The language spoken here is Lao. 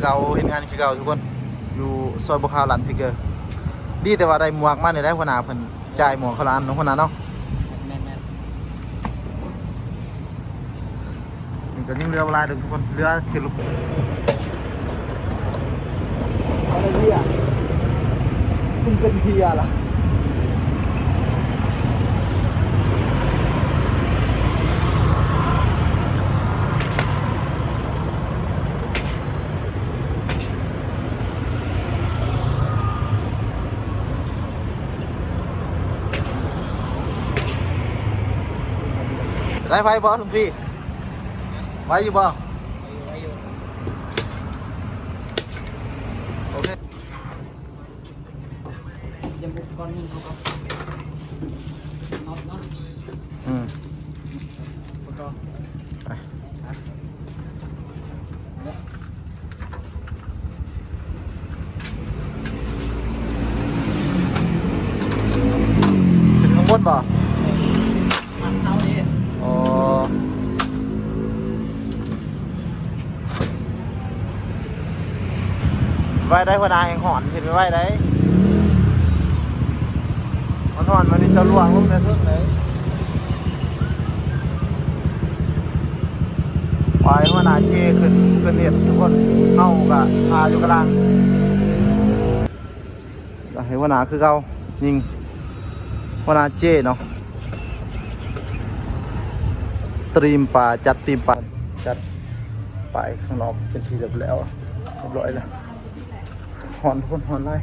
ເກົ່າ ເຮັດງານຄືເກົ່າທຸກຄົນ ຢູ່ຊອຍບົວຂາວ ຮ້ານພິກເກີ. ດີແຕ່ວ່າໄດ້ໝວກມານີ້ແຫຼະ ຫົວໜ້າເພິ່ນຈ່າຍໝວກຄົນລະອັນເນາະ ຫົວໜ້າເນາະ. ແມ່ນໆ. ນີ້ກໍຍັງເຫຼືອບໍ່ຫຼາຍດອກທຸກຄົນ ເຫຼືອແຕ່ລູກ ອາເຣເບຍ ມັນເປັນເພຍລະ. ໄດ້ໄວບໍ່ ລຸງພີ່? ໄວຢູ່ບໍ່? ໄວຢູ່ ໄວຢູ່. ໂອເຄ. ຍັງບໍ່ກ່ອນໜຶ່ງເຮົາກໍນັອດເນາະ. ອືມ ປະກອບ ໄປ ຂຶ້ນຂ້າງບົນບໍ່? ມັນເຊົາເດ້. ອໍ ໄວ້ໄດ້ຫົວໜ້າ ແຮງຮ້ອນ ເຮັດໄວໆໄດ້ ຮ້ອນໆ ມານີ້ຈະລ່ວງລົງແຕ່ເທິງເດ້. ໄວ້ຫົວໜ້າເຈຂຶ້ນ ຂຶ້ນເຮັດທຸກຄົນ ເຮົາກະຖ້າຢູ່ກະລາງ. ໃຫ້ຫົວໜ້າຄືເກົ່າ ຍິງ ຫົວໜ້າເຈເນາະ ຕຣຽມປາ ຈັດຕຣຽມປາ ຈັດປາຍຂ້າງນອກເປັນທີ່ຮຽບແລ້ວ ຮຽບຮ້ອຍແລ້ວ. ຮ້ອນທຸກຄົນ ຮ້ອນຫຼາຍ.